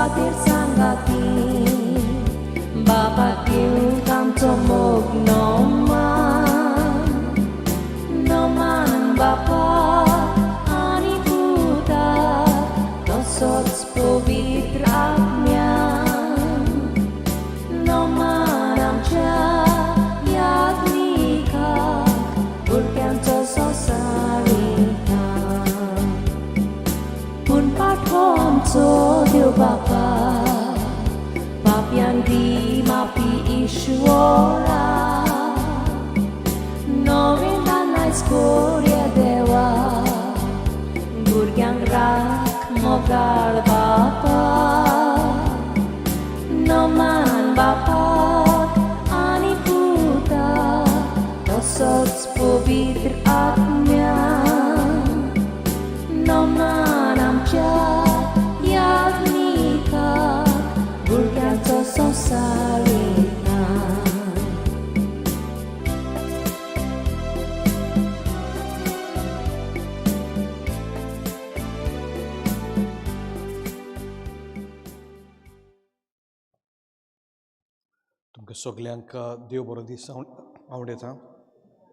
सुवातेर सांगाती बापाक दिवंक आमचो मोग नोमान नोमान बापाक आनी पुताक तसोच पवित्र आत्म्यान नोमान आमच्या याज्ञिकाक भुरग्यांचो संवसारीक पूण पाठो आमचो देव बापा पापयांक दी माफी ईश्वरा नवें आयज कोरया देवा भुरग्यांक राख मोगाळ बापा नमान बापाक आनी पुताक तसोच पवित्र आत्म्यान नमान आमच्या याज्ञिकाक भुरग्यांचो संवसारीक. तुमकां सगल्यांक देव बरो दीस आवडटा.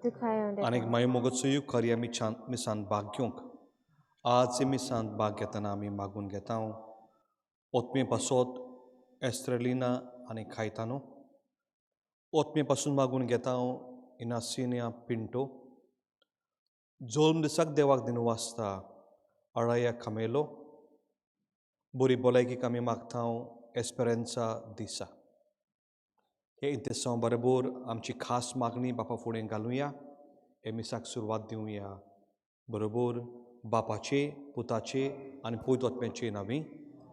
तुकाय. आनी मागीर मोगचो कार्य मिसान मिसान भाग घेवंक आज मिसांत भाग घेतना आमी मागून घेता. ओतमे पासत एस्ट्रेलिना आनी खायतानो, ओतमे पासून मागून घेता इनासिनिया पिंटो. जोल्म दिसाक देवाक दिनू वाचता अळाया खामेलो. बरी भलायकीक आमी मागता एस्पेरेन्सा दिसा. हे इंतेसांव बरोबर आमची खास मागणी बापा फुडें घालुया. हे मिसाक सुरवात दिवया बरोबर बापाचे, पुताचे आनी पवित्र आत्म्याचे नांवी.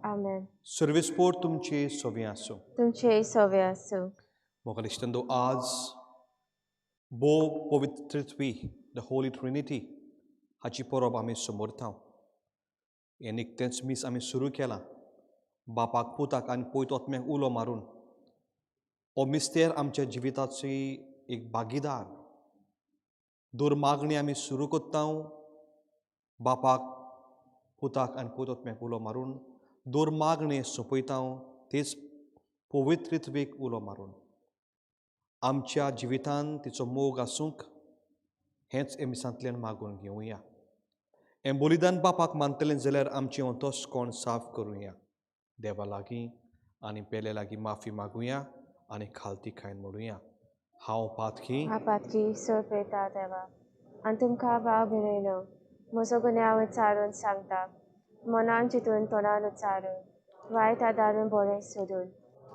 आमेन. सर्वेस्पोर तुमचे सोबी आसूं. तुमचे सोवे आसूं. मोगाळ इश्टांनो, आज भोव पवित्रत्वी, the Holi Trinity हाची परब आमी समोरता. हें निकतेंच मीस आमी सुरू केलां बापाक, पुताक आनी पवित्र आत्म्याक उलो मारून. हो मिस्तेर आमच्या जिविताची एक भागीदार. दुर्मागणी आमी सुरू करता बापाक, पुताक आनी पवित्र आत्म्याक उलो मारून, दुर्मागणी सोंपयता तेच पवित्रत्वेक उलो मारून. आमच्या जिवितांत तिचो मोग आसूंक हेंच हे मिसांतल्यान मागून घेवया. हें बलिदान बापाक मानतलें जाल्यार आमचें अंतस्कोण साफ करुया. देवा लागीं आनी पेले लागीं माफी मागुया आनी खालती खायन म्हणुया, हांव पातकी. पातकी सोंपयता देवा आनी तुमकां भाव भिणयलो म्हजो गुन्यांव उच्चारून सांगता. मनान चिंतून, तोंडान उच्चारून, वायट आदारून, बरें सोदून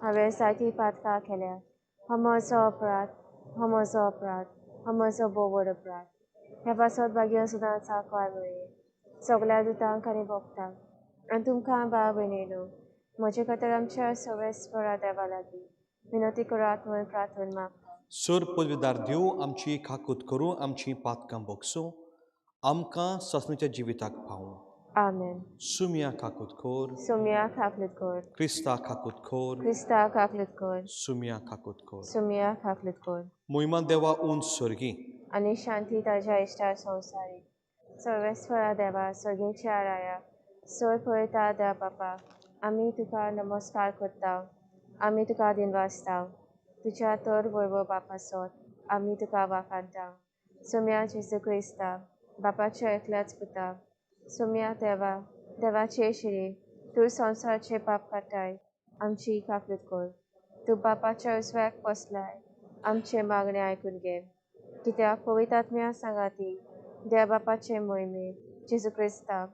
हांवें जायतीं पातकां केल्या. हो म्हजो अपराध, हो म्हजो अपराध, हो म्हजो भोव व्हड अपराध. ह्या पासत भाग्य सुद्दां चाकवार मेळ्ळी सगळ्या दुतांक आनी भोगतांक आनी तुमकां भाव भयणीनो म्हजे खातीर आमच्या सवेस्परा देवा लागीं विनवती करात म्हूण प्रार्थना मागता. सर पदवीदार देव आमची काकूत करूं, आमची पातकां भोगसूं, आमकां सासणाच्या जिविताक पावूं. आमेन. सुमिया काकूत कर. सोमिया काकलूत कर. क्रिस्ता काकूत कर. क्रिस्ता काकलूत कर. सुमिया काकूत कर. सोमिया काकलूत कर. मोहिमा देवा उंच स्वर्गी आनी शांती ताज्या इश्टार संवसारी. सर्वेस्परा देवा, सर्गीच्या राया, सोय पळयता देव बापा, आमी तुका नमस्कार करता, आमी तुका दिनवासता. तुज्या तर वैभव बापासोत आमी तुका वाखाणता. सोम्या जेजू क्रिस्ता, बापाच्या एकल्याच पुता, सोम्या देवा, देवाचे शिरी, तूं संवसाराचे पाप काडटाय, आमची काकूत कर. तूं बापाच्या उजव्याक बसलाय, आमचे मागणें आयकून घे. कित्याक पवित्र आत्म्या सांगाती देव बापाचे मोहिमे जेजू क्रिस्ता,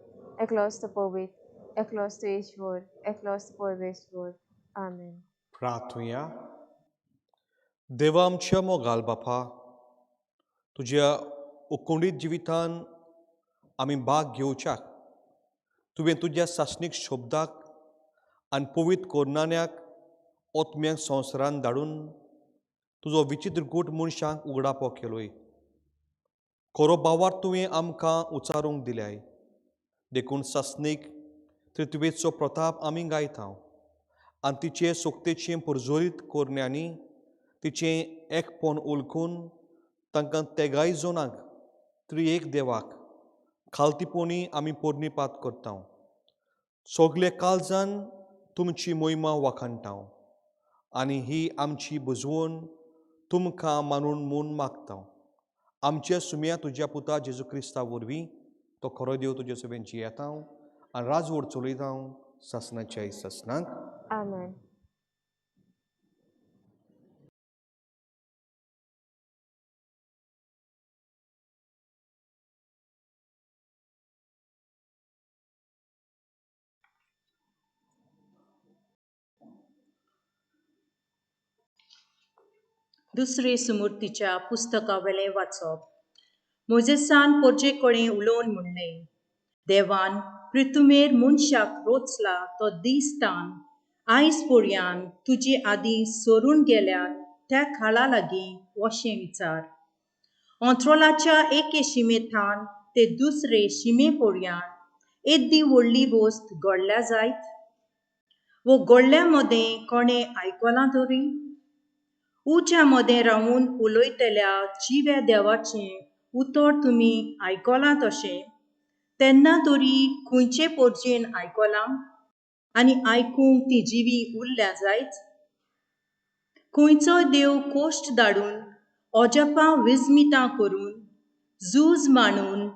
एकलोच तो पवित्र, एकलोच तो ईश्वर, एकलोच तो परमेश्वर. आमेन. प्रार्थुया. देवा आमच्या मोगाल बापा, तुज्या उकोंडीत जिवितान आमी भाग घेवच्याक तुवें तुज्या सासणीक शब्दाक आनी पवित्र कोरनान्याक ओतम्यांक संवसारान धाडून तुजो विचित्र गूट मनशांक उगडापो केलोय. खरो बावार तुवें आमकां उचारूंक दिल्याय, देखून सासणीक त्रित्वेचो प्रताप आमी गायता आनी तिचे सोकतेचें परजोरीत कोरण्यांनी तिचें एकपण उलखून तांकां तेगाय जोनाक त्रिएक देवाक खालतीपणी आमी पोरणीपात करता. सगळे काळजान तुमची मोहिमा वाखाणटाव आनी ही आमची बुजवण तुमकां मानून म्हूण मागता. आमचे सुम्या तुज्या पुता जेजू क्रिस्ता वरवीं तो खरो देव तुजे सभेन जियेता आनी राजवट चलयता सासणाच्या सासणाक. आमेन. दुसरे सुमूर्तीच्या पुस्तकावेलें वाचप. मोजेसान पोरजे कडेन उलोवन म्हणलें, देवान पृथुमेर मनशाक रोचला तो दीस तान आयज पर्यान तुजे आदीं सरून गेल्यात त्या काळा लागीं वशें विचार. अंत्रोलाच्या एके शिमेथान ते दुसरे शिमे पर्यान येद्दी व्हडली वस्त घडल्या जायत वो घडल्या मदें कोणें आयकलां तरी? उच्या मदें रावून उलयतल्या जिव्या देवाचें उतर तुमी आयकलां तशें तेन्ना तरी खंयचे पोरजेन आयकलां आनी आयकूंक ती जिवी उरल्या जायत? खंयचो देव कोश्ट धाडून अजापां विस्मितां करून झूज मांडून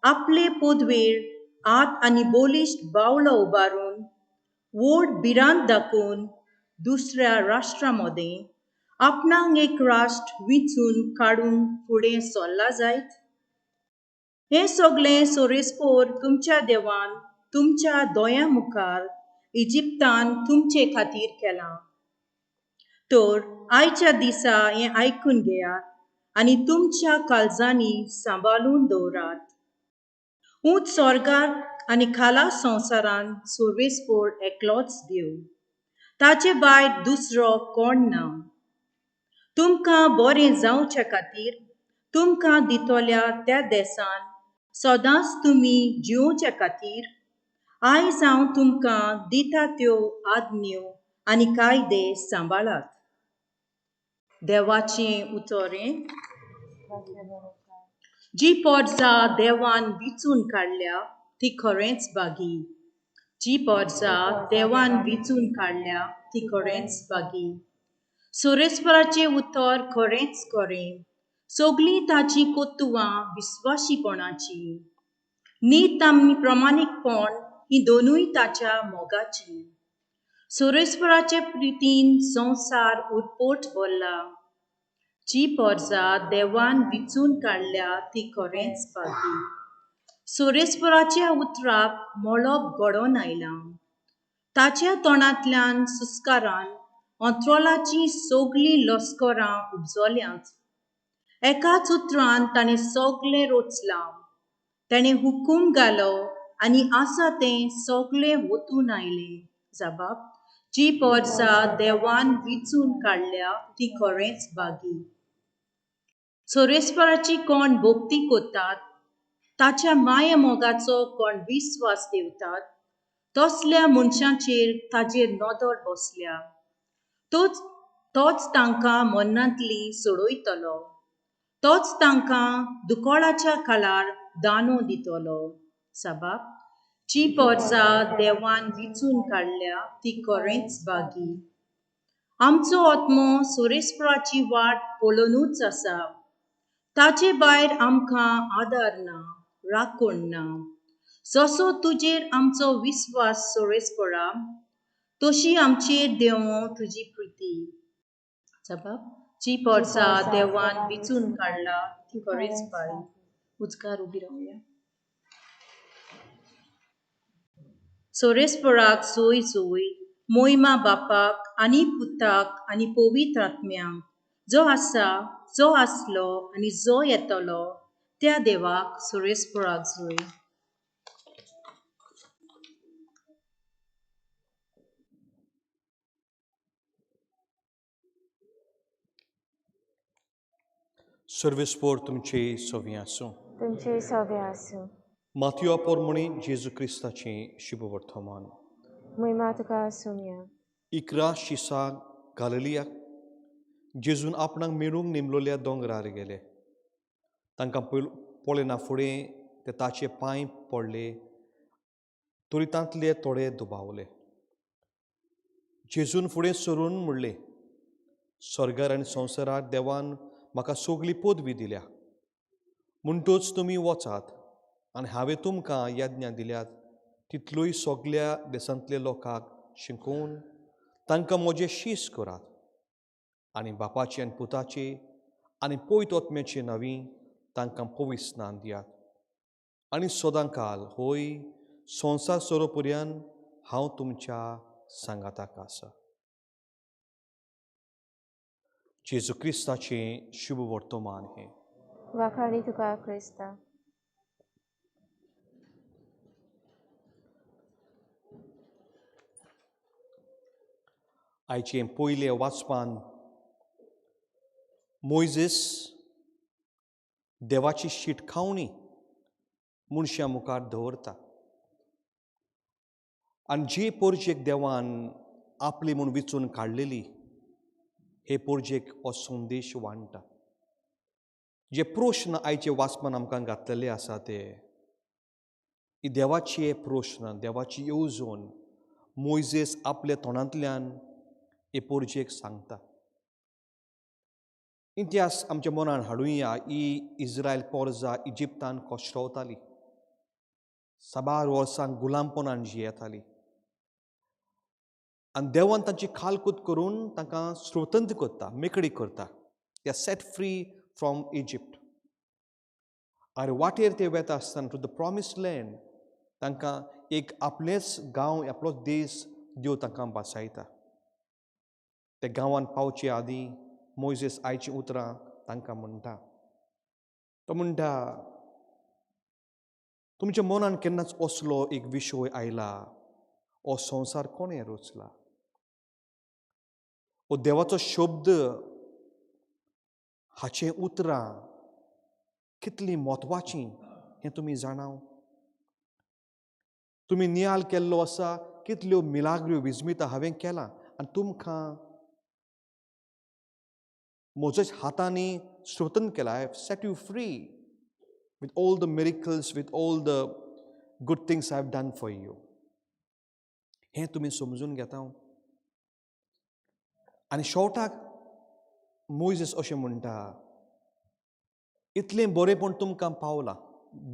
आपले पदवेर हात आनी बलिश्ट बावलो उबारून व्हड भिरांत दाखोवन दुसऱ्या राष्ट्रा मदें आपणाक एक राष्ट्र विंचून काडूंक फुडें सरला जायत? हें सगळें सोरेस्पोर तुमच्या देवान तुमच्या दोळ्यां मुखार इजिप्तान तुमचे खातीर केलां. तर आयच्या दिसा हें आयकून घेयात आनी तुमच्या काळजांनी सांबाळून दवरात. ऊंच स्वर्गार आनी खाला संवसारान सोर्वेस्पोर एकलोच देव, ताचे भायर दुसरो कोण ना. तुमकां बरें जावचे खातीर तुमकां दितल्या त्या देसान सदांच तुमी जियोवचे खातीर आयज हांव तुमकां दिता त्यो आज्ञो आनी कायदे सांबाळात. देवाचें उतर हें. जी पोरजा देवान विचून काडल्या ती खरेंच बागी. जी पोरजा देवान विचून काडल्या ती खरेंच बागी. सोरेस्पराचें उतर खरेंच खरें, सगळीं ताचीं कोतुवां विस्वाशीपणाचीं. नीत आनी प्रमाणीकपण हीं दोनूय ताच्या मोगाचीं. सोरेस्पराचे प्रितीन संवसार उरपोट भरला. जी पोरजा देवान विचून काडल्या ती खरेंच बागी. सोरेस्पराच्या उतराक मळब घडोवन आयलां. ताच्या तोंडांतल्यान सुस्कारान अंत्रोलाचीं सगळीं लश्करां उपजल्यांत. एकाच उतरान ताणें सगळें रचलां. ताणें हुकूम घालो आनी आसा तें सगळें वतून आयलें. जबाब, जी पोरजा देवान विचून काडल्या ती खरेंच बागी. सोरेस्पराची कोण भक्ती करतात, ताच्या माया मोगाचो कोण विस्वास दवरतात, तसल्या मनशांचेर ताजेर नदर बसल्या. तोच तांकां मरणांतली सोडयतलो. तोच तांकां दुकळाच्या काळार दानो दितलो. साबाब, जी पोरजा देवान विचून काडल्या ती खरेंच बागी. आमचो आत्मो सोरेस्पराची वाट पळोवनूच आसा. ताचे भायर आमकां आदार ना, राखण ना. जसो तुजेर आमचो विस्वास सोरेस्परा, तशी आमचेर देंवो तुजी प्रिती. जबाब, जी पोरजा देवान विचून काडला ती खरेंच बागी. उजगार उबी रावया. सोरेस्पराक सोय सोय, मोहिमा बापाक आनी पुताक आनी पवित्र आत्म्याक, जो आसा, जो आसलो आनी जो येतलो त्या देवाक सोरेस्पराक जोय. सर्वेस्पोर तुमचे सवी आसूं. तुमचे सवे आसूं. मातयो पोरमणी जेजू क्रिस्ताचें शुभवर्तमान. मोहिमा तुका सुमया. 11 शिसा गालिलियाक जेजून आपणाक मेळूंक नेमलोल्या दोंगरार गेले. तांकां पळयना फुडें ते ताचे पांय पडले, तरी तांतले थोडे दुबावले. जेजून फुडें सरून म्हणलें, स्वर्गार आनी संवसारार देवान म्हाका सगली पदवी दिल्या, म्हणटूच तुमी वचात आनी हांवें तुमकां यज्ञा दिल्यात तितलोय सगल्या देशांतल्या लोकांक शिकोवन तांकां म्हजें शीस करात आनी बापाची आनी पुताची आनी पवित्र आत्म्याची नांवी तांकां पवित्र स्नान दियात आनी सदां काल होय संवसार सोरो पर्यंत हांव तुमच्या सांगाताक आसा. जेजू क्रिस्ताचें शुभ वर्तमान हें. वाखाणी तुका क्रिस्ता. आयचें पयलें वाचपान मोयजीस देवाची शिटकावणी मनशां मुखार दवरता आनी जे पोरजेक देवान आपली म्हूण विचून काडलेली हे पोरजेक हो संदेश वांट्टा. जे प्रश्न आयचे वाचपान आमकां घातलेले आसा ते ही देवाचे प्रश्न, देवाची येवजण मोयजेस आपल्या तोंडांतल्यान हे पोरजेक सांगता. इतिहास आमच्या मनान हाडुया. ही इस्रायल पोरजा इजिप्तान कोश्टवताली, साबार वर्सां गुलामपणान जियेताली आनी देवान तांची खालकूत करून तांकां स्वतंत्र करता, मेकळी करता. They are set free from Egypt. आनी वाटेर ते वेता आसतना टू the promise land तांकां एक आपलेच गांव, आपलोच देश देव तांकां बासायता. ते गांवांत पावचे आदीं मोयजेस आयचीं उतरां तांकां म्हणटा. तो म्हणटा, तुमच्या मनान केन्नाच असलो एक विशय आयला, हो संवसार कोणें रचला? हो देवाचो शब्द, हाचें उतरां कितलीं म्हत्वाचीं हें तुमी जाणाव? तुमी नियाल केल्लो आसा कितल्यो मिलाग्र्यो विजमिता हांवें केलां आनी तुमकां म्हज्याच हातांनी स्वतंत्र केला. I have set you free with all the miracles, with all the good things I have done for you. हें तुमी समजून घेता? आनी शेवटाक मोयजेस अशें म्हणटा, इतलें बरेंपण तुमकां पावलां,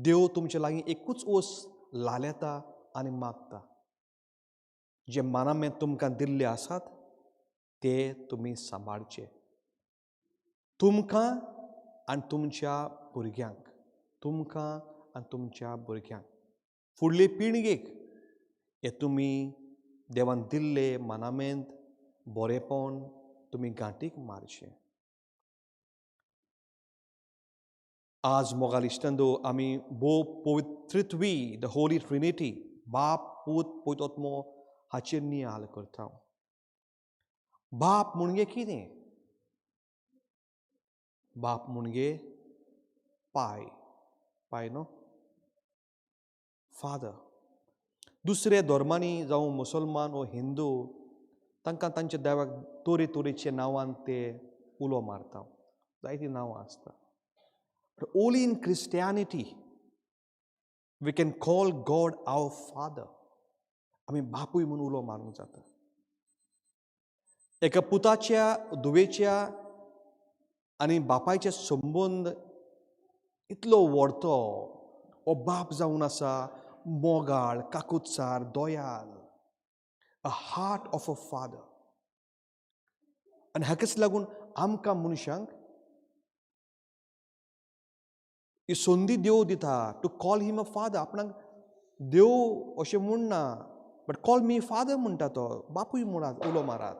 देव तुमचे लागीं एकूच ओस लालेता आनी मागता, जे मानामें तुमकां दिल्ले आसात ते तुमी सांबाळचे, तुमकां आनी तुमच्या भुरग्यांक, तुमकां आनी तुमच्या भुरग्यांक, फुडले पिळगेक हे तुमी देवान दिल्ले मानामेंत बरेंपण तुमी गांठीक मारचें. आज मोगाल इश्टांनो, आमी भोव पवित्रित्वी, the Holi Trinity, बाप, पूत, पवित्र आत्मो हाचेर नियाल करता. बाप म्हणजे कितें? बाप म्हणजे पाय, पाय न्हू, फादर. दुसऱ्या धर्मांनी जावं मुसलमान वो हिंदू, तांकां तांच्या देवाक तरे तरेच्या नांवान ते उलो मारता, जायतीं नांवां आसता. But only in Christianity we can call God our Father. आमी बापूय म्हूण उलो मारूंक जाता. एका पुताच्या, धुवेच्या आनी बापायचे संबंद इतलो व्हडतो, हो बाप जावन आसा मोगाळ, काकुत्सार, Dayal, a heart of a father. आनी हाकाच लागून आमकां मनशांक ही संदी देव दिता to call him a father. आपणाक देव अशें म्हणना, बट कॉल मी फादर म्हणटा तो, बापूय म्हणात, उलो मारात.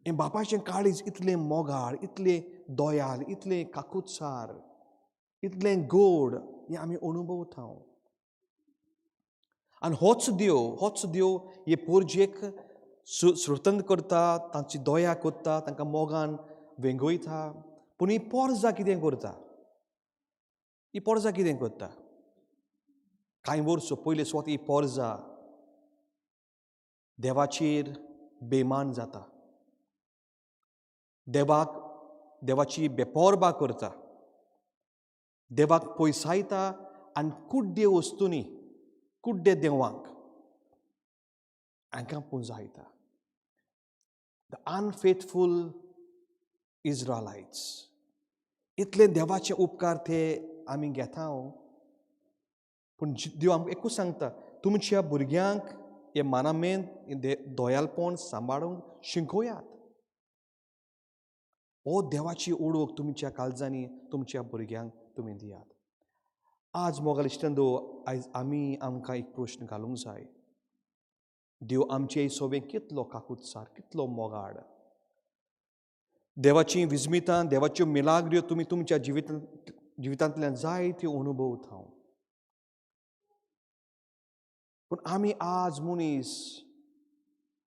हें बापायचें काळीज इतलें मोगाळ, इतलें दयाल, इतलें काकुत्सार, इतलें गोड हें आमी अणभवता. आनी होच देव, होच देव हे पोरजेक स्वतंत्र करता, तांची दया करता, तांकां मोगान वेंगयता. पूण ही पोरजा कितें करता? ही पोरजा कितें करता? कांय वर्सां पयले सुवात ही पोरजा देवाचेर बेमान जाता, देवाक, देवाची बेपोरबा करता, देवाक पयसायता आनी कुड्डे वस्तूंनी, कुड्डे देवांक हांकां पुंजायता. The unfaithful Israelites. इतले देवाचे उपकार ते आमी घेता, पूण देव आमकां एकूच सांगता, तुमच्या भुरग्यांक हे मानामेन दयालपण सांबाळूंक शिकोयात. हो देवाची ओळख तुमच्या काळजांनी तुमच्या भुरग्यांक तुमी दियात. आज मोगाल इश्टांनो, आयज आमी आमकां एक प्रश्न घालूंक जाय, देव आमचे सोबें कितलो काकुत्सार, कितलो मोगाड. देवाची विस्मितां, देवाच्यो मिलाग्र्यो तुमी तुमच्या जिवितांतल्यान जायत्यो अनुभवता. पूण आमी आज मनीस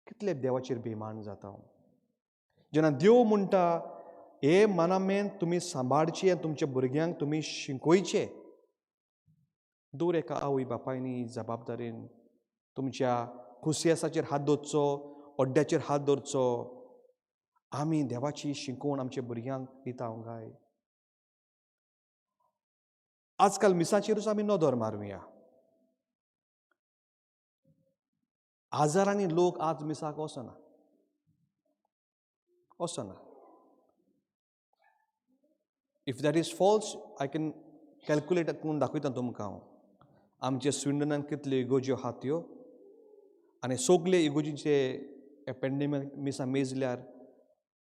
कितले देवाचेर बेमान जाता. जेन्ना देव म्हणटा हे मनामेन तुमी सांबाळचे आनी तुमच्या भुरग्यांक तुमी शिकयचे, दर एका आवय बापायनी जबाबदारीन तुमच्या कुसियासाचेर हात दवरचो, अड्ड्याचेर हात दवरचो. आमी देवाची शिकोवण आमच्या भुरग्यांक दिता काय? आजकाल मिसाचेरूच आमी नदर मारुया. हजारांनी लोक आज मिसाक वचना वचना. If that is false, I can calculate करून दाखयता तुमकां हांव. आमच्या स्विंडनान कितल्यो इगोज्यो आहा त्यो आनी सगळे इगोजीचे पेंडेमीक मिसां मेजल्यार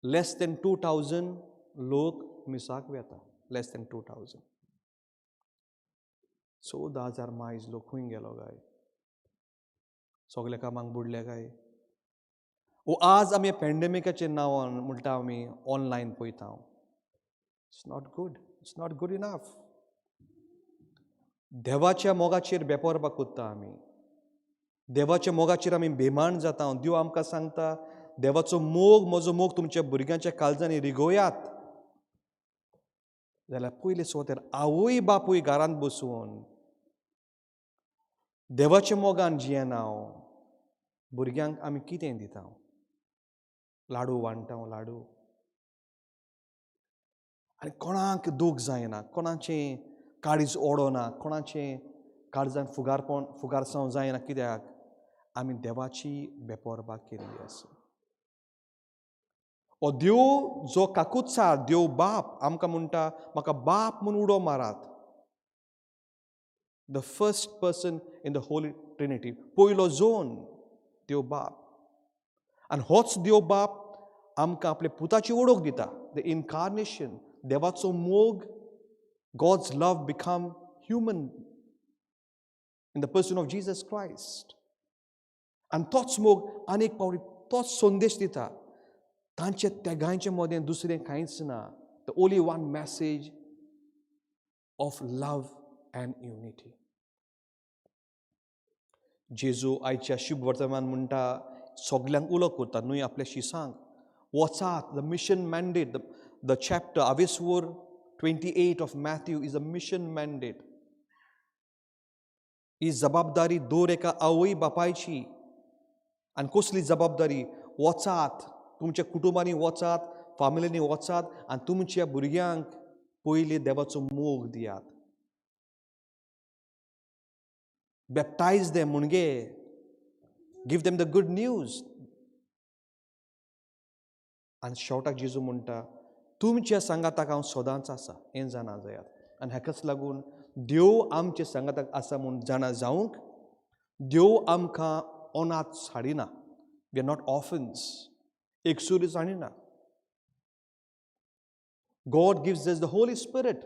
लेस देन 2000 लोक मिसाक वेता. Less than 2000. 14,000 मायज लोक खंय गेलो काय? सगल्या कामांक बुडले काय? ओ आज आमी पेंडेमिकाचे नांवान म्हणटा आमी ऑनलायन पळयता. It's not good, it's not good enough. देवाच्या मोगाचेर बेपोरपा कोत्ता आमी, देवाच्या मोगाचेर आमी बेमान जाता. देव आमकां सांगता देवाचो मोग, म्हजो मोग तुमच्या भुरग्यांच्या काळजांनी रिगोयात. जाल्यार पयले सुवातेर आवय बापूय घरांत बसून देवाच्या मोगान जियेना, भुरग्यांक आमी कितें दिता? लाडू वांट्टा, लाडू. आनी कोणाक दूख जायना, कोणाचें काळीज ओडना, कोणाचें काळजान फुगारपण फुगारसांव जायना. कित्याक? आमी देवाची बेपोरबा केल्ली आसा. हो देव जो काकुत्सार देव बाप आमकां म्हणटा म्हाका बाप म्हूण उडो मारात. The first person in the Holy Trinity, पयलो जोन देव बाप. आनी होच देव बाप आमकां आपल्या पुताची ओळख दिता. The incarnation, देवाचो मोग, God's love become human in the person of Jesus Christ. आनी तोच मोग आनीक फावटी तोच संदेश दिता. तांचे तेगांयचे मदें दुसरें कांयच ना. The only one message of love and unity. जेजू आयच्या शुभ वर्तमान म्हणटा सगल्यांक उलो करता न्हय आपल्या शिसांक, वचात. The mission mandate, the chapter आवेसवोर 28 of Matthew is a mission mandate. ही जबाबदारी दर एका आवय बापायची. आनी कसली जबाबदारी? वचात, तुमच्या कुटुंबांनी वचात, फामिलींनी वचात आनी तुमच्या भुरग्यांक पयलीं देवाचो मोग दियात. बॅप्टायज देम म्हणजे give them the good news. आनी शेवटाक जेजू म्हणटा तुमच्या सांगाताक हांव सदांच आसा हें जाणा जायात. आनी हाकाच लागून देव आमच्या सांगाताक आसा म्हूण जाणा जावंक देव आमकां अनाथ हाडिना. We are not orphans, एकसुरीच हाडिना. God gives us the Holy Spirit,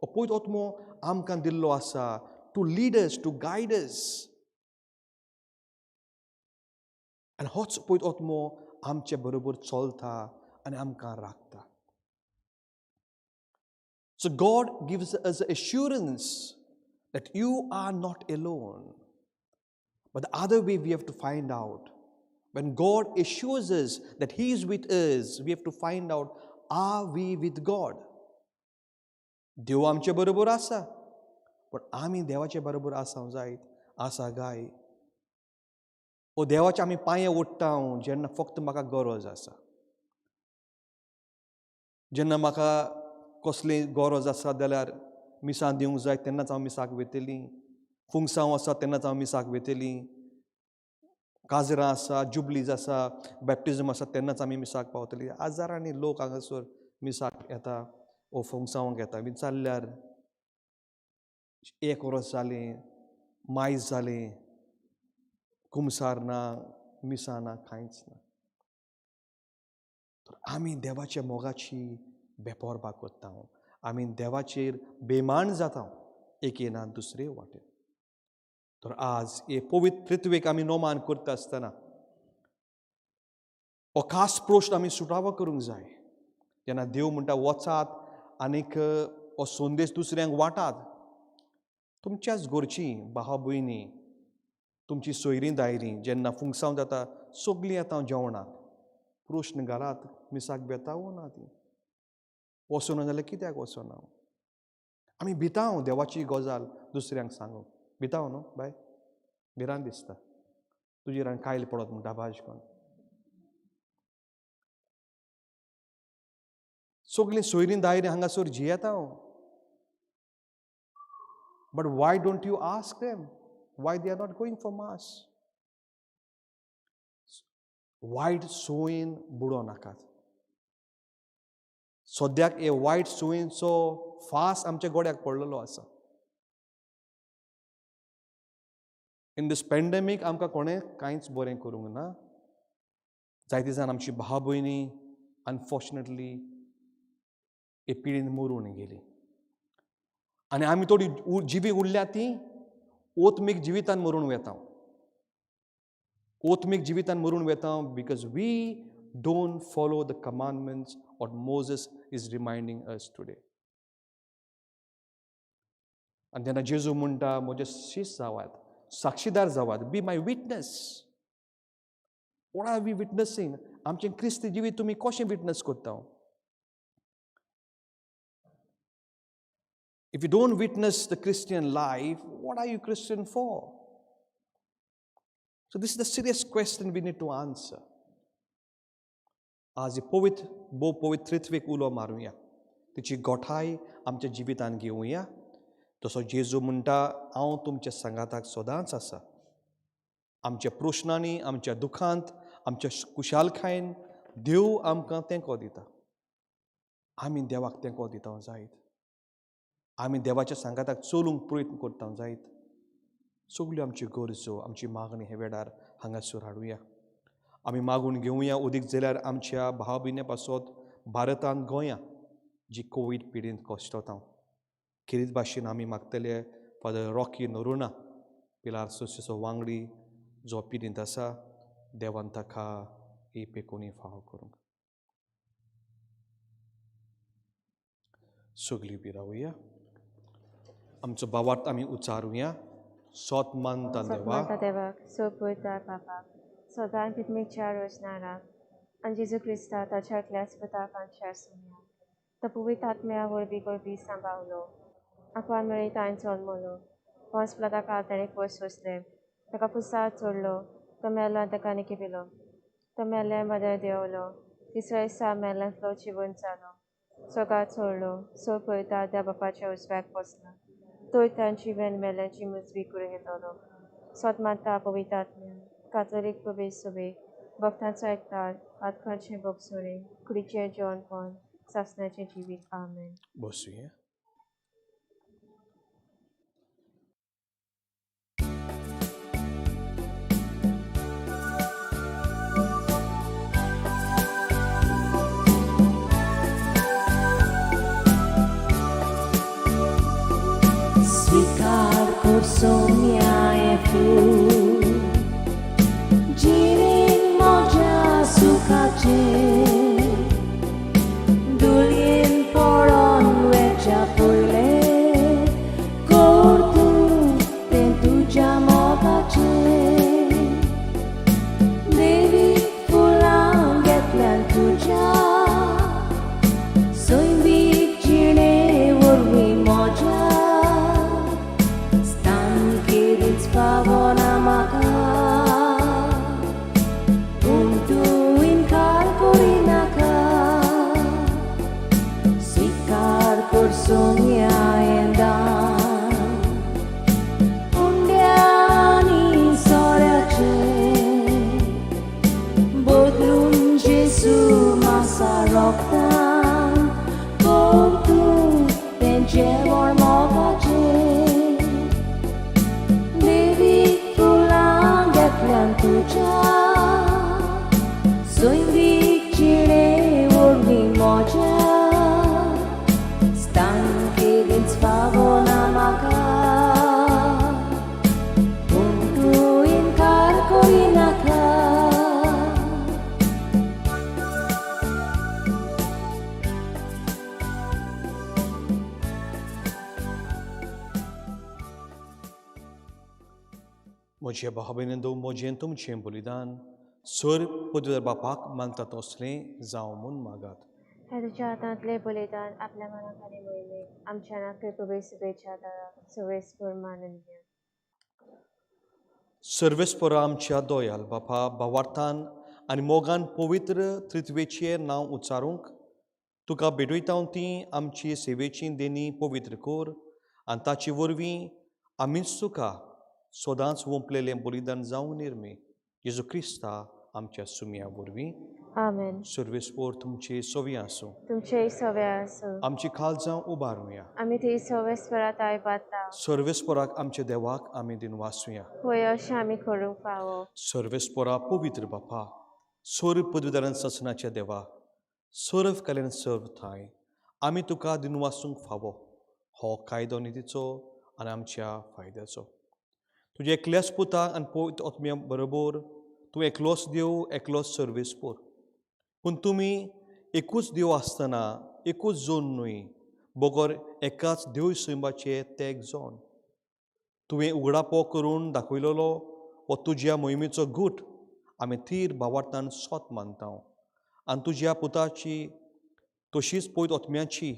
पवित्र आत्मो आमकां दिल्लो आसा to lead us, to guide us. आनी होच पवित्र आत्मो आमचे बरोबर चलता आनी आमकां राखता. So God gives us assurance that you are not alone. But the other way we have to find out, when God assures us that He is with us, we have to find out, are we with God? देव आमचे बरोबर आसा, पण आमी देवाचे बरोबर आसा जायत आसा गाय? ओ देवाचे आमी पांये ओडटा जेन्ना फक्त म्हाका गरज आसा, जेन्ना म्हाका कसली गरज आसा जाल्यार मिसां दिवंक जाय तेन्नाच हांव मिसाक वयतली, फुंगसांव आसा तेन्नाच हांव मिसाक वयतली, काजरां आसा, जुबलीज आसा, बॅप्टिजम आसा, तेन्नाच आमी मिसाक पावतली. हजारांनी लोक हांगासर मिसाक येता ओ फोंगसांवाक येता. विचारल्यार एक वर्स जालें, मायज जालें, कुमसार ना, मिसां ना, कांयच ना. तर आमी देवाच्या मोगाची बेपोरबा करता, आमी देवाचेर बेमान जाता एके ना दुसरे वाटेन. तर आज हे पवित्र पृथ्वेक आमी नोमान करता आसतना हो खास प्रश्न आमी सुटावो करूंक जाय. जेन्ना देव म्हणटा वचात आनीक हो संदेश दुसऱ्यांक वाटात, तुमच्याच घरचीं भाव भयणी, तुमची सोयरीं दायरीं जेन्ना फुंगसांव जाता सगलीं येता जेवणाक, प्रश्न घालात मिसाक बेता वो ना, ती वचना जाल्यार कित्याक वचना? आमी भिताव देवाची गजाल दुसऱ्यांक सांगूंक भिताव न्हू बाय, भिरांत दिसता तुजेर आनी कायल पडत म्हणटा भाज कोण. सगलीं सोयरीं दायरीं हांगासर जियेता. But why don't you ask them why they are not going for mass? वायट सोयीन बुडो नाकात. सद्याक हे वायट सोयींचो फास आमच्या गोड्याक पडलेलो आसा. इन दीस पॅन्डेमीक आमकां कोणें कांयच बरें करूंक ना. जायते जाण आमची भाव भयणी अनफॉर्चुनेटली हे पिडीन मरून गेली आनी आमी थोडी जिवी उरल्या ती ओत्मीक जिवितान मरून वेता, ओत्मीक जिवितान मरून वेता, because we don't follow the commandments what Moses is reminding us today. आनी तेन्ना जेजू म्हणटा म्हजे शीस जावात, साक्षीदार जावात, be my witness. What are we witnessing? आमचें क्रिस्ती जिवीत तुमी कशें विटनस करता? If you don't witness the Christian life, what are you Christian for? So this is the serious question we need to answer. आज पवित्र भोव पवित्र त्रित्वेक उलो मारुया, तिची गोठाय आमच्या जिवितान घेवया. तसो जेजू म्हणटा हांव तुमच्या सांगाताक सदांच आसा. आमच्या प्रश्नांनी, आमच्या दुखांत, आमच्या कुशालकायेन देव आमकां तेंको दिता. आमी देवाक तेंको दिता जायत, आमी देवाच्या सांगाताक चलूंक प्रयत्न करता जायत. सगल्यो आमच्यो गरजो, आमची मागणी हे वेळार हांगासर हाडुया. आमी मागून घेवया उदीक जाल्यार आमच्या भाव भयणे पासत भारतांत गोंया जी कोवीड पिडीन कश्टता. खेरीत भाशेन आमी मागतले फादर रॉकी नोरुना पिलार सोशेचो वांगडी जो पिडींत आसा, देवान ताका ही पेकोणी फावो करूंक. सगळीं उबी रावया, आमचो भावार्थ आमी उचारुया. सोत मानता देवा, देवाक, सोपयता बापाक, सदां पितमीच्या रोजनाराक आनी जेजू क्रिस्ता ताच्या एकल्याच पुताक आमच्या सुमया तो पवित्र आत्म्या वरवीं गोरवी सांबावलो, आंकवार मेळी ताणें जल्मलो, पोंस प्लाता ताणें पयस सोंसलें, ताका पुसार चडलो, तो मेलो आनी ताका निकिपिलो, तो मेल्ले मदें देंवलो, तिसऱ्या दिसा मेल्ल्यांतलो जिवन जालो, स्वर्गार चडलो, सोपयता त्या बापाच्या उजव्याक बसलो, तोय तांची वेन मेल्ल्यांची मुजबी करून घेतलो. सोत मानता पवित्र आत्म्या, कातोलीक प्रवेश सभेक, भक्तांचो एकतार, पातकांचें भोगसुरें, कुडीचें जेवणपण, सासणाचें जिवीत. आमेन. बसुया. स्वीकार कर सोम्या हे फूल, जिणेन म्हज्या सुखाचें, धुळयेन पडोन वेच्या रक्तान परतून तें जेवण मोगाचें देवीक फुलां घेतल्यान तुज्या सैमीक जिणे वरवीं म्हज्या स्थान केलींच फावना म्हाका पूण तूं इनकार करिनाका. म्हजे भाव भयणींनो, म्हजें तुमचें बलिदान सर पदवीधर बापाक मानता तसलें जावं म्हूण मागात. हे तुज्या हातांतलें बलिदान आपल्या मनाक आनी मोहिमेक आमच्या नाका पवित्र शुभेच्छा दारा सर्वेस्पर मानून घे. सर्वेस्परा आमच्या दोयाल बापा, भावार्थान आनी मोगान पवित्र त्रित्वेचें नांव उच्चारूंक तुका भेटयता ती आमची सेवेची देणी पवित्र कर आनी ताचे वरवीं आमीच तुका सदांच वंपलेलें बलिदान जावं निर्मी जेजू क्रिस्ता आमच्या सुमया वरवीं. आमेन. सर्वेस्पोर तुमची सोवी आसूं. तुमचेय सवे आसूं. आमची खालजां उबारुया. आमी ती सर्वेस्परा ताय बाता. सर्वेस्पोराक आमच्या देवाक आमी दिनवासुया. होय, अशें आमी करूंक फावो. सर्वेस्पोरा पवित्र बापा, सर्व पदवीदारान ससनाच्या देवा, सर्व कल्याण सर्व थांय आमी तुका दिनवासूंक फावो. हो कायदो नितीचो आनी आमच्या फायद्याचो. तुज्या एकल्याच पुताक आनी पवित्र आत्म्या बरोबर तूं एकलोच देव, एकलोच सर्वेस्पोर, पूण तुमी एकूच देव आसतना एकूच जोन न्हय बगर एकाच देव सैमाचे तेग जोन. तुवें उगडापो करून दाखयलेलो हो तुज्या मोहिमेचो गूट आमी थीर भावार्थान सोत मानता आनी तुज्या पुताची तशीच पवित्र आत्म्याची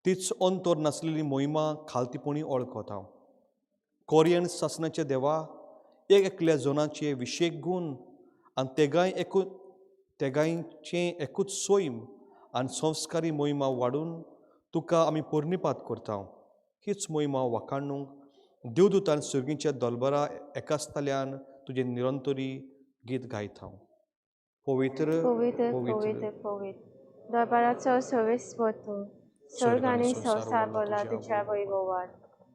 तीच अंतर नासलेली मोहिमा खालतीपणी वळखता. कोरियन सासनाच्या देवा, एक एकल्या जोनाचे विशेक गूण आनी तेगांय एकू तेगांयचें एकूच सैम आनी संस्कारी मोहिमा वाडून तुका आमी पोरणीपात करता. हीच मोहिमा वाखाणूंक देवदूतान सर्गीच्या दलबरा एकाच ताल्यान तुजें निरंतरी गीत गायता. पवित्र, पवित्र, पवित्र, पवित्र दरबाराचो सर्वेस्पर तूं. स्वर्ग आनी संवसार भरला तुज्या वैभवान.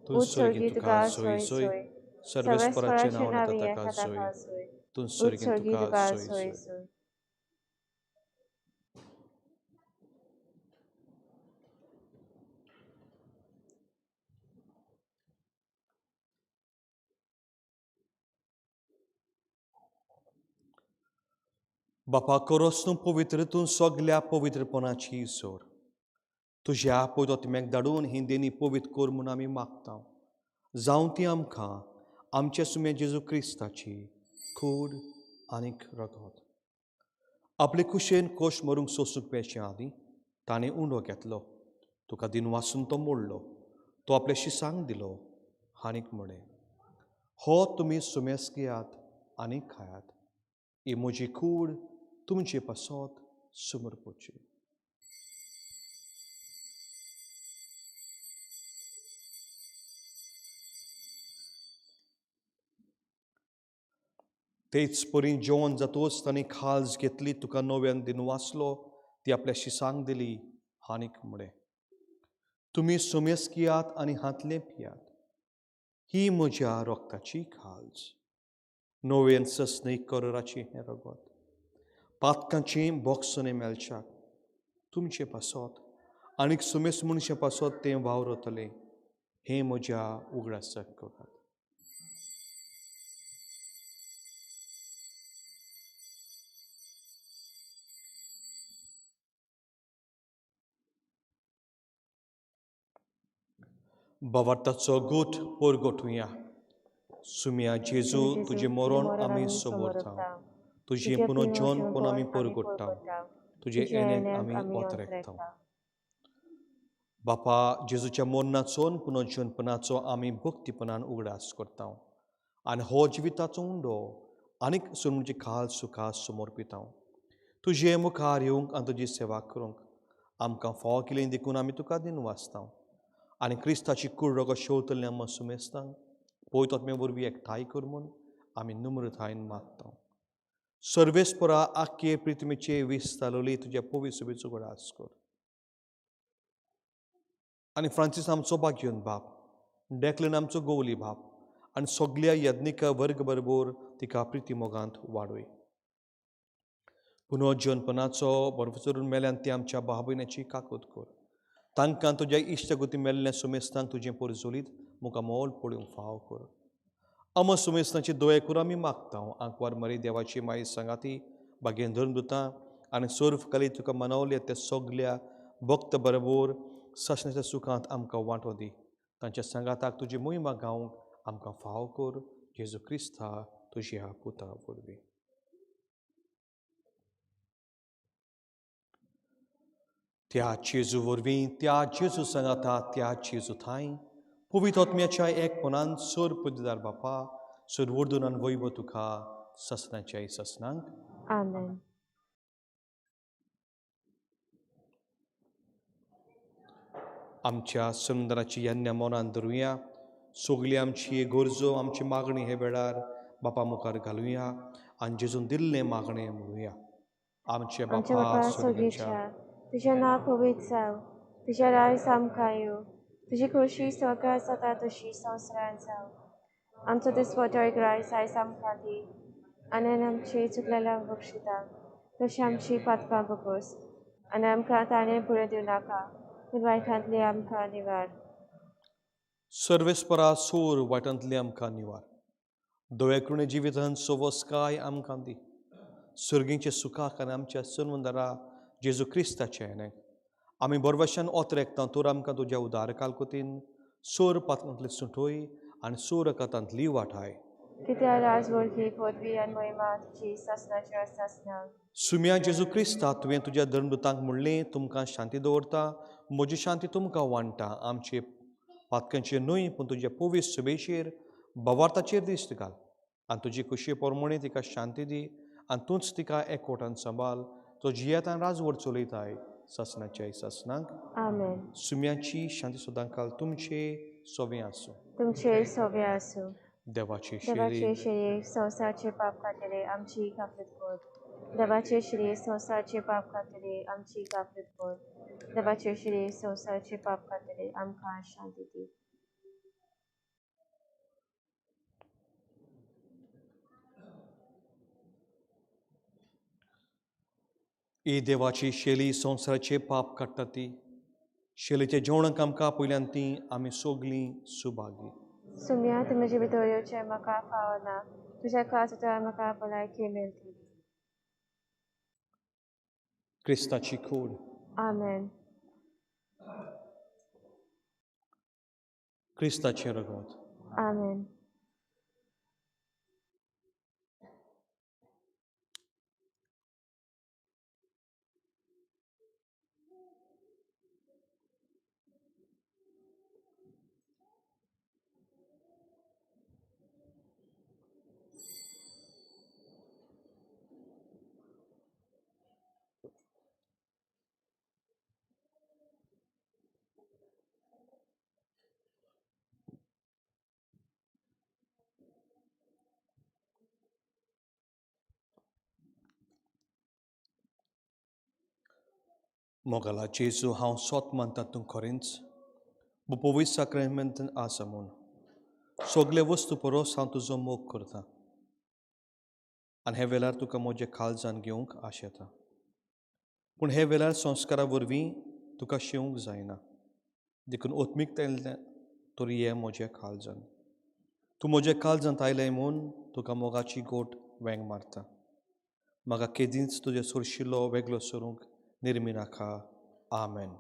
तूं उत्सर्गी स्वर्गी तुका तुका सोय सोय सोय. सोय, सर्वेस्पराचें सर्वेस्पराचें नांव नांव ताका येता सोय. ताका सोय. तूं स्वर्गी उत्सर्गी तुका तुका सोय सोय सोय. सोय. बापा, करोस तूं पवित्र, तूं सगल्या पवित्रपणाची जोर. तुज्या पवित्र आत्म्याक धाडून ही देणी पवित्र कर म्हूण आमी मागता. जावं ती आमकां आमच्या सुम्या जेजू क्रिस्ताची कूड आनीक रगत. आपले कुशेन कोश मरूंक सोसूंक पेचे आदीं ताणें उंडो घेतलो, तुका दिनवासून तो मोडलो, तो आपल्या शिसांक दिलो आनीक म्हळें, हो तुमी सुमेस घेयात आनी खायात. ही म्हजी कूड तुमचे पासत समर्पची. तेच परी जेवण जातोच ताणें खाज घेतली, तुका नव्यान दिनवासलो, ती आपल्या शिसांक दिली आनीक म्हळें, तुमी सुमेस घेयात आनी हातलें पियात. ही म्हज्या रक्ताची खाज, नव्यान सस्नी कराराची हें रगत, पातकांचें बोगसणें मेळच्याक तुमचे पासत आनीक सुमेस मनशां पासत तें वावरतलें. हें म्हज्या उगडासाक करात. भावार्थाचो गूट परगटुया. सुम्या जेजू, तुजें मरण आमी समोरता, तुजें पुनर्जन्म आमी परगट्टा, तुजें येणें आमी ओतरेकता. बापा, जेजूच्या मरणाचो पुनर्जन्मपणाचो आमी भक्तीपणान उगडास करता आनी हो जिविताचो उंडो आनीक सोडूची खाल सुखा समर्पिता. तुजे मुखार येवंक आनी तुजी सेवा करूंक आमकां फावो केली देखून आमी तुका दिनवासता आनी क्रिस्ताची कूड रगत शेवतले आमकां सुमेस्तांक पवित्र आत्म्या वरवीं एकठांय कर म्हूण आमी नम्रतायेन मागता. सर्वेस्परा आख्खे प्रिथ्वीचे विस्तारली तुज्या पवित्र सभेचो उगडास कर. आनी फ्रांसीस आमचो भाग्योन बाप, डेक्लन आमचो गोवली बाप आनी सगल्या यज्ञिका वर्ग बरोबर तिका प्रिती मोगांत वाडय. पुनर्जीवनपणाचो बर्फ मेल्यान ती आमच्या भाव भयणाची काकूत कर. तांकां तुज्या इश्टगती मेल्ल्या सुमेस्तांक तुजें पोरजोलीत मुखार मोल पळोवंक फाव कर. अमर सुमेस्तांची दया करून आमी मागता. आंकवार मरी देवाची माई सांगाती बागेन धर्मदुतां आनी सर्व कली तुका मनवले ते सगल्या भक्त बरोबर सासणाच्या सुखांत आमकां वांटो दी. तांच्या सांगाताक तुजी मोहिमा गावंक आमकां फाव कर. जेजू क्रिस्ता तुज्या पुता वरवीं. त्या जेजू वरवीं, त्या जेजू सांगाता, त्या जेजू थांय पवित्र आत्म्याच्या एकपणान सर पदवीदार बापा सर वर्दून आनी वैभव तुका ससनाच्या ससनांक. आमेन. आमच्या सुंदराची यज्ञ मनान धरुया. सगली आमची गरजो आमची मागणी हे वेळार बापा मुखार घालुया आनी जेजून दिल्लें मागणें म्हणुया. आमचे बापा स्वर्गाच्या, तुजें नांव पवित्र जावं, तुजें राज आमकां येवं, तुजी खोशी स्वर्गार जाता तशी संवसारांत जावं. आमचो दिसवटो ग्रास आयज आमकां दी आनी आमची चुकलेल्या बक्षिता तशी आमची पातकां बकोस आनी आमकां ताणें पुरें दिवं नाका पूण वायटांतली आमकां निवार. सर्वेस्परा सोर वायटांतली आमकां निवार. दयाकृणे जिवितान सवस्काय आमकां दी. सर्गींचे सुखाक आनी आमच्या सन्वंदरा जेजू क्रिस्ताचे हेणे आमी बरवशान ओतरेकता तर आमकां तुज्या उदार कालकुतीन सोर पातकांतली सुटोय आनी सोर कथांतली वाठाय. कित्याक राज वळखी पदवी आनी महिमा तुजी सासणाच्या सासणाक. सुम्या जेजू क्रिस्ता, तुवें तुज्या धर्मदुतांक म्हणलें, तुमकां शांती दवरता, म्हजी शांती तुमकां वांट्टा. आमचे पातकांचेर न्हय पूण तुज्या पवित्र सभेचेर भावार्थाचेर दिश्ट घाल आनी तुजी खुशी प्रमाणे तिका शांती दी आनी तूंच तिका एकवटान सांबाळ. तो जियेतान राजवट चलयताय सासणाच्या सासणाक. आमेन. सुम्याची शांती सदांकाल तुमचे सोबें आसूं. तुमचे सोबें आसूं. देवाचे देवाचे शरीर संवसारचे पाप खातीर आमची काफरीत कर. देवाचे शरीर संवसारचे पाप खातीर आमची काफरीत कर. देवाचे शरीर संवसारचे पाप खातीर आमकां शांती दी. ही देवाची शैली संवसाराचे पाप काडटा ती शैलीच्या जेवणाक आमकां पयल्यान ती आमी सगलीं सुभागी. सुम्या तुमचे भितर येवचें म्हाका फावना, तुज्या खास म्हाका भलायकी मेळटली. क्रिस्ताची कूड. आमेन. क्रिस्ताचें रगत. आमेन. मोगाला जेजू, हांव सोत मानता तूं खरेंच पवित्र साक्रामेंतान आसा म्हूण. सगळे वस्तू परस हांव तुजो मोग करता आनी हे वेळार तुका म्हज्या काळजान घेवंक आशेता. पूण हे वेळार संस्कारा वरवीं तुका शेवंक जायना, देखून ओत्मीकतायेंतल्यान तर ये म्हज्या काळजान. तूं म्हज्या काळजांत आयलें म्हूण तुका मोगाची गोट वेंग मारता. म्हाका केदींच तुज्या सोरशिल्लो वेगळो सरूंक निर्मी नाका. आमेन.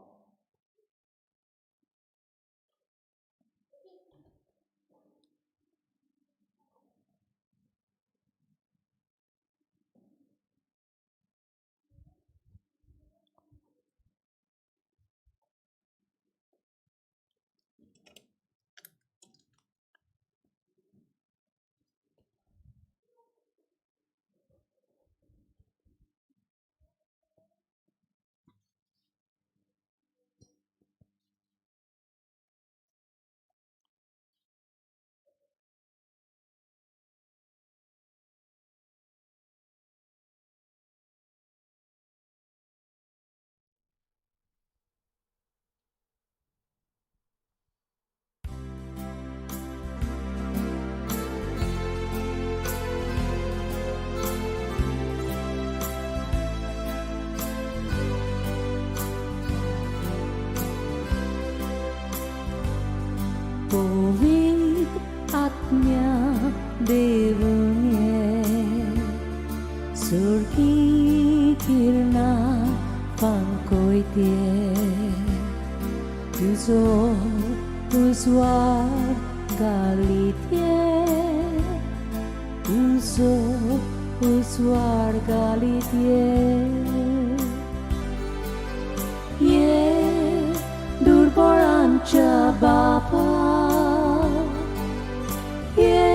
सुर्गी किरणां फांकयते तुजो उजवाड घालीत तुजो उजवाड घालीत ये दुर्बळांच्या बापा ये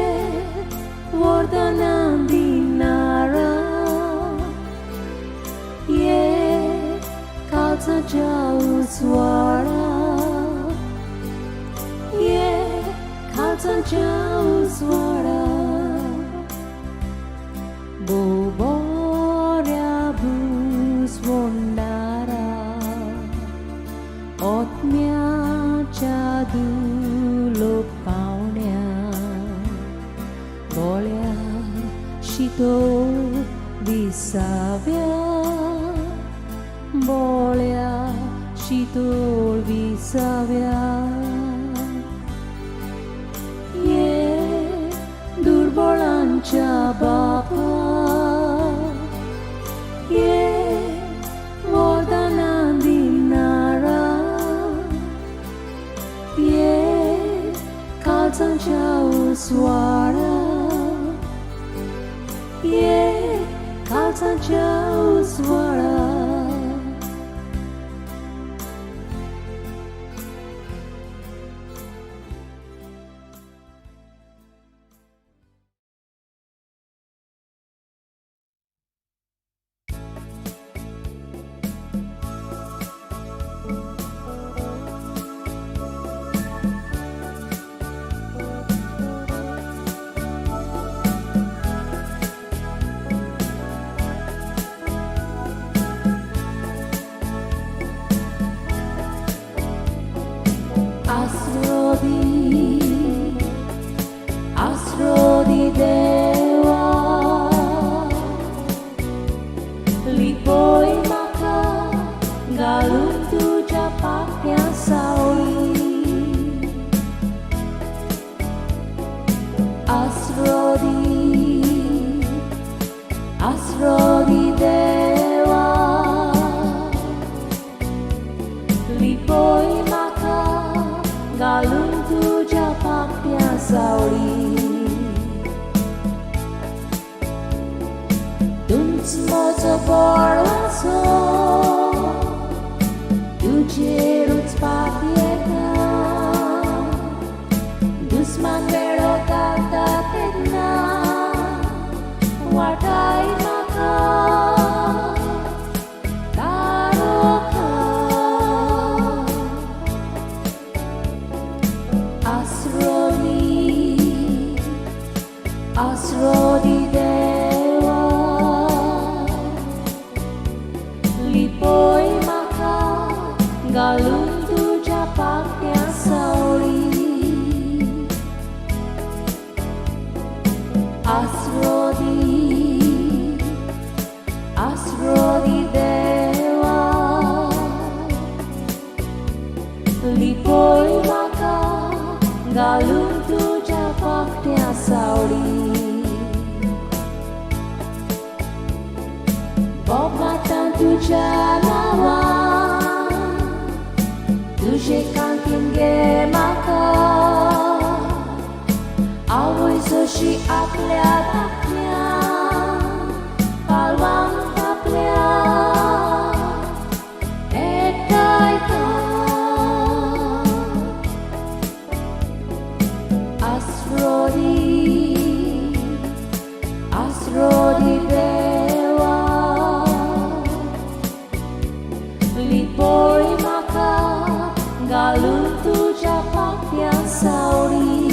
वरदानां दिणारा ये काळजाच्या उजवाडा ये काळजाच्या उजवाडा भोव बऱ्या भुजवणारा आत्म्याच्या दुलोक पावण्या बोळ्या शितोळ विसाव्या बोळ्या शितोळ विसाव्या ये दुर्बळांच्या बापा ये वरदानां दिणारा ये काळजाच्या उजवाडा ये काळजाच्या उजवाडा. आसरो दी, आसरो दी देवा लिपय म्हाका घालून तुज्या पाख्या सावळी. आसरो दी, आसरो दी देवा लिपय म्हाका घालून तुज्या पाख्या सावळी. तूंच म्हजो बळवाचो तुजेरूच पातयेता दुस्मान वेळो घालता तेन्ना वाटाय म्हाका तारोखा. आसरो दी, आसरो दी देवा लिपय म्हाका घालून तुज्या पाख्या सावळी. आसरो दी, आसरो दी देवा लिपय म्हाका घालून तुज्या पाख्या सावळी. बोबाटां तुज्या नांवान तुजे कांतीन घे म्हाका आवय जशी आपल्या धाकट्याक पालवांक आपल्या एकठांयता. आसरो दी, आसरो दी देवा लिपय म्हाका घालून तुज्या पाख्या सावळी.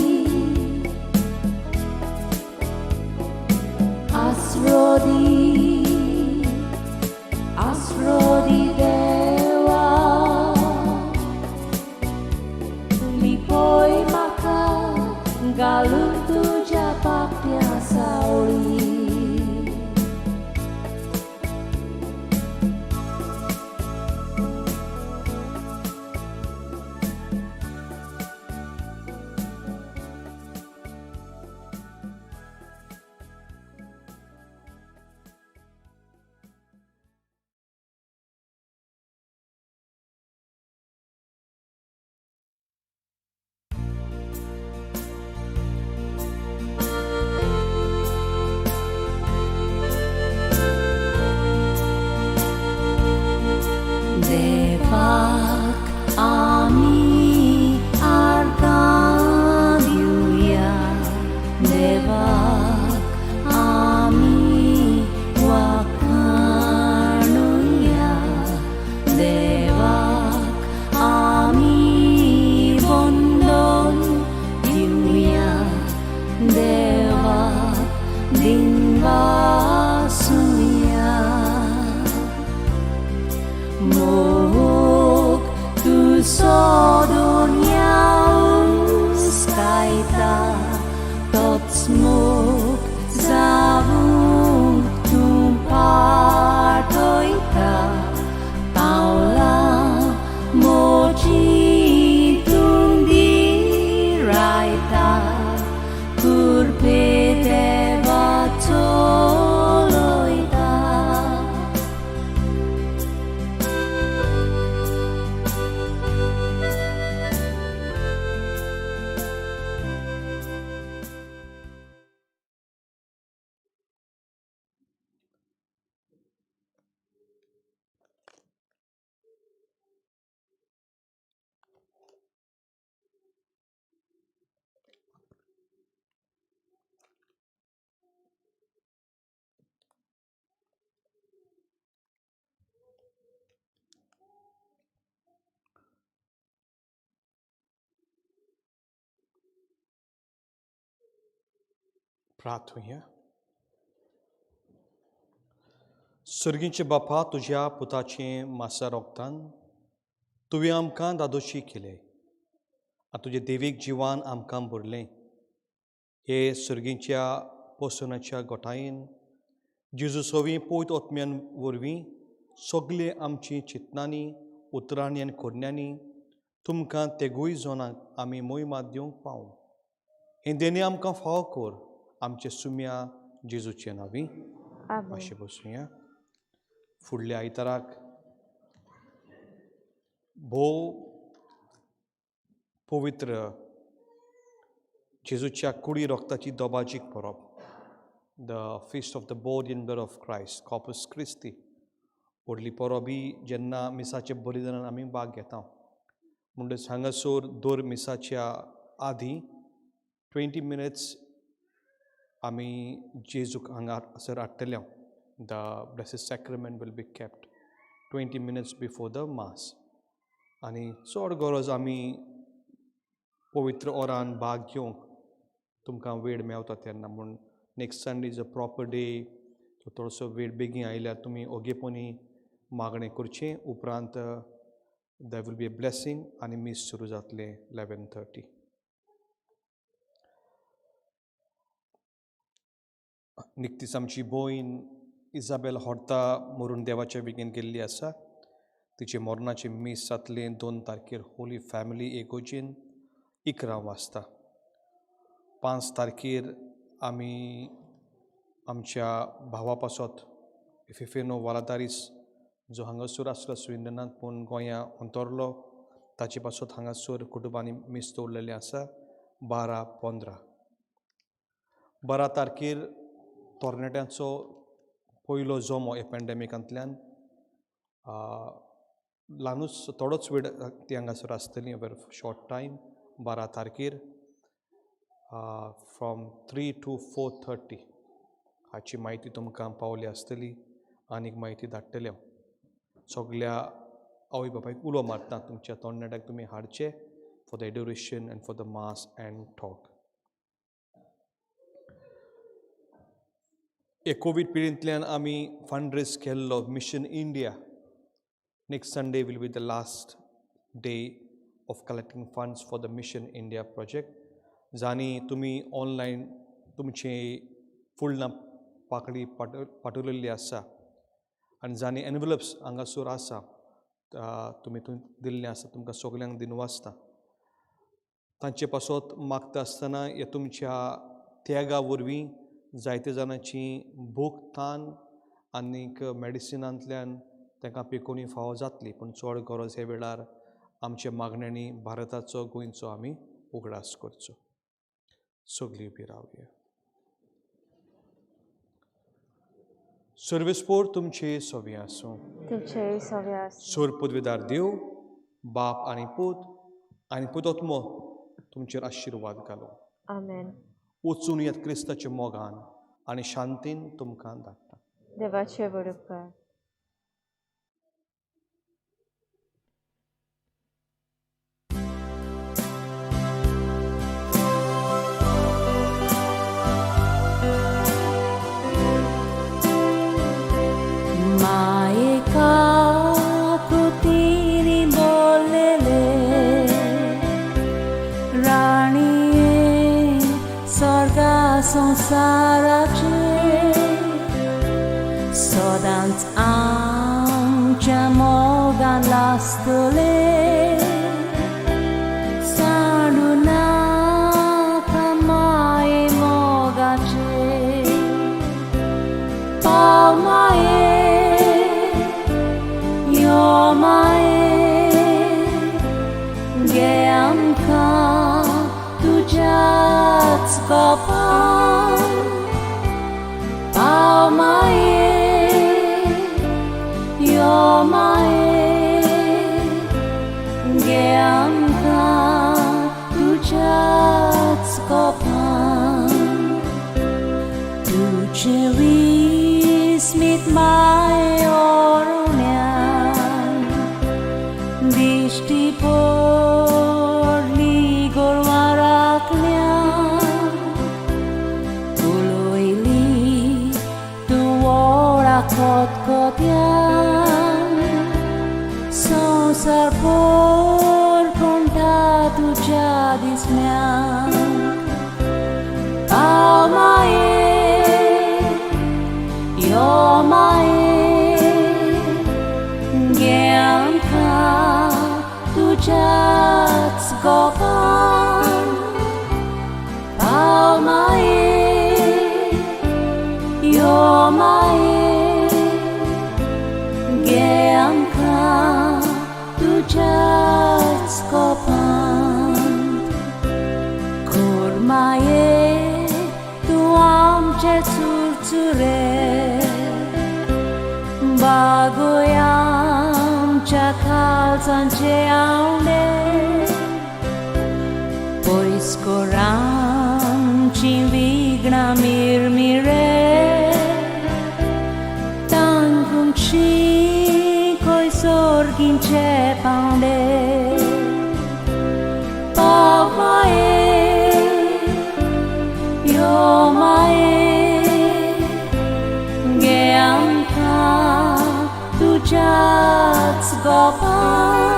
प्रार्थुया. सर्गीचे बापा, तुज्या पुताचें मासा रोगतान तुवें आमकां दादोशी केले आनी तुजें देवीक जिवान आमकां भरलें. हे सर्गीच्या पोसणाच्या गोठायेन जेजू सवी पोयत ओतम्यान वरवीं सगळे आमची चिंतनांनी, उतरांनी आनी कोरण्यांनी तुमकां तेगूय जोनांक आमी मोहिमा दिवंक पावूं. हें देणें आमकां फावो कर आमचे सुम्या जेजूचे नांवी. मातशें बसुया. फुडल्या आयताराक भोव पवित्र जेजूच्या कुडी रोगताची दोबाजीक परब, the feast of the body and blood of Christ, Corpus Christi, व्हडली परब ही जेन्ना मिसाच्या बलिदानान आमी भाग घेता. म्हणटच हांगासर दर मिसाच्या आदीं 20 मिनट्स आमी जेजूक हांगासर हाडटले. The blessed sacrament will be kept 20 minutes before the mass. आनी चड गरज आमी पवित्र ओरान भाग घेवंक तुमकां वेळ मेवता तेन्ना. म्हूण next Sunday is a proper day. थोडोसो वेळ बेगीन आयल्यार तुमी ओगेपणी मागणें करचें. उपरांत there will be a blessing आनी मीस सुरू जातलें 11:30. निकतीच आमची भयण इजाबेल होर्ता मरून देवाच्या बेगीन गेल्ली आसा. तिचे मरणाचें मीस जातलें 2 तारखेर होली फॅमिली एगोजीन 11 वाजता. 5 तारखेर आमी आमच्या भावा पासत इफिफेनो वालादारीस जो हांगासर आसलो स्विंडनांत पूण गोंया अंतरलो ताचे पासत हांगासर कुटुंबांनी मीस दवरलेलें आसा 12:15. 12 तारखेर तरणाट्यांचो पयलो जमो ह्या पॅन्डेमिकांतल्यान ल्हानूच थोडोच वेळ ती हांगासर आसतली, वेरी शॉर्ट टायम. 12 तारखेर फ्रॉम 3 to 4:30 हाची म्हायती तुमकां पावली आसतली. आनीक म्हायती धाडटले हांव. सगल्या आवय बापायक उलो मारता तुमच्या तरणाट्याक तुमी हाडचे for the adoration and for the mass and talk. हे कोवीड पिरियडींतल्यान आमी फंड रेज केल्लो mission India. Next Sunday will be the last day of collecting funds for the mission India project. जांणी तुमी ऑनलायन तुमचे फुडलां पाकळी पाठवलेली आसा आनी जांणी एनवलप्स हांगासर आसा तुमी दिल्लें आसा तुमकां सगल्यांक दिनवासता. तांचे पासत मागता आसतना हे तुमच्या त्यागा वरवीं जायते जाणांची भूक तान आनीक मेडिसिनांतल्यान तांकां पिकोवणी फावो जातली. पूण चड गरज हे वेळार आमच्या मागण्यांनी भारताचो गोंयचो आमी उगडास करचो. सगळीं उबी रावया. सर्वेस्पोर तुमचे सवी आसूं. तुमचे सवे आसूं. सोर पदवेदार देव बाप आनी पूत आनी पुतोत्मो तुमचेर आशिर्वाद घालो. आमेन. वचून येत क्रिस्ताच्या मोगान आनी शांतीन तुमकां धाडटा. देवाचे बरोबर. संसाराचे सदांच आमच्या मोगान लासतले सांडू नाका माये मोगाचे पाव माये यो माये गे आमकां तुज्याच गोपान पाव माये यो माये गे आमकां तुज्याच गोपान तुजें विस्मीत माये ओरुण्यान दिश्टी पडली गोरवां राखल्यान. त्या खतखत्यान संवसार भर कोणता तुज्या दिसण्याक पाव माये यो माये घे आमकां तुज्याच गोपान पाव माये यो माये घे आमकां तुज्याच गोपान खुरमाये तूं आमचे चुरचुरे बागोय आमच्या काळजांचे आवडे पयस कर आमचीं विघ्नां मिरमिरे तांकूंक शिकय सोर्गींचे पावंडे पाव माये यो माये घे आमकां तुज्याच गोपान.